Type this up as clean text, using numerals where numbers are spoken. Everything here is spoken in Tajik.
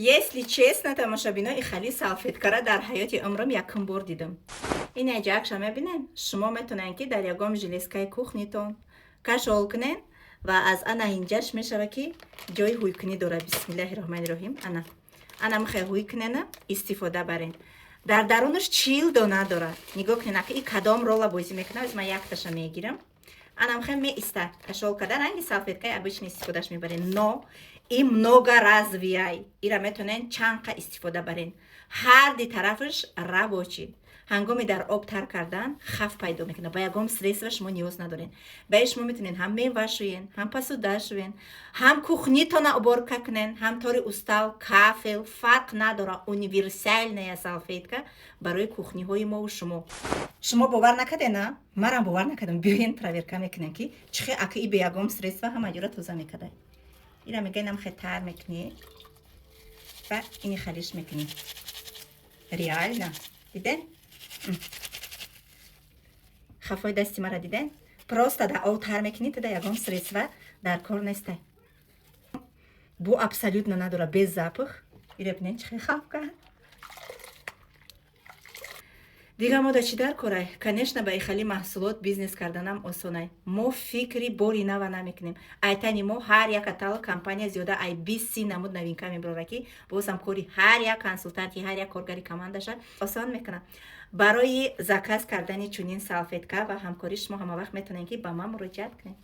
Если честно, тамошобино, и хали салфеткара дар ҳаёти умрам якум бор дидам. Ин аҷакша мебинем, шумо метавонед, ки дар ягон железкаи кухнитон кашол кунен ва аз ана инҷаш мешава, ки ҷои ҳуйкунӣ дорад. Бисмиллаҳи роҳмани роҳим. Ана, ана михай ҳуй кунена, истифода барен. Дар дарунаш 40 дона дорад. Нигоҳ кунед, ака, и кадом рола бозӣ мекунад. Ман якташа мегирам. Ана михай меиста, кашол када, ранги салфеткаи обычный истифодаш мебарен, но и многоразовый. Ира метавонен чанд қа истифода барен. Ҳар ди тарафаш рабочий. Ҳангоми дар об тар кардан хаф пайдо мекунад. Ба ягон средства шумо ниёз надорен. Ба шумо метавонед ҳам мева шӯен, ҳам посуда шӯен, ҳам кухнитона уборка кунен, ҳам тори устал, кафел, фарқ надора. Универсальная салфетка барои кухниҳои мову шумо. Шумо бовар накардена, марам бовар накардам. Биёен, проверка мекунем, ки чӣ хел ака и бе ягон средства ҳама ҷора тоза мекарда. Ира мега, хе тар мекунӣ ва ини халиш мекунӣ. Реально, диден, хафои дасти мара диден? Просто да об тар мекунӣ, туда ягон средства дар кор нестай. Бу абсолютно надора, без запах. Ира бинен, чӣ хел хаф кард. Дигар мода чӣ дар корай? Конечно, ба ихали маҳсулот бизнес карданам осонай. Мо фикри бори нава намекунем. Айтани мо ҳар як каталог компания зиёда ай 20-30 намуд новинка мебарора, ки бозам кори ҳар як консултанти, ҳар як коргари командаша осон мекунад. Барои заказ кардани чунин салфетка ва ҳамкорӣ шумо ҳамавақт метавонед, ки ба ман муроҷиат кунед.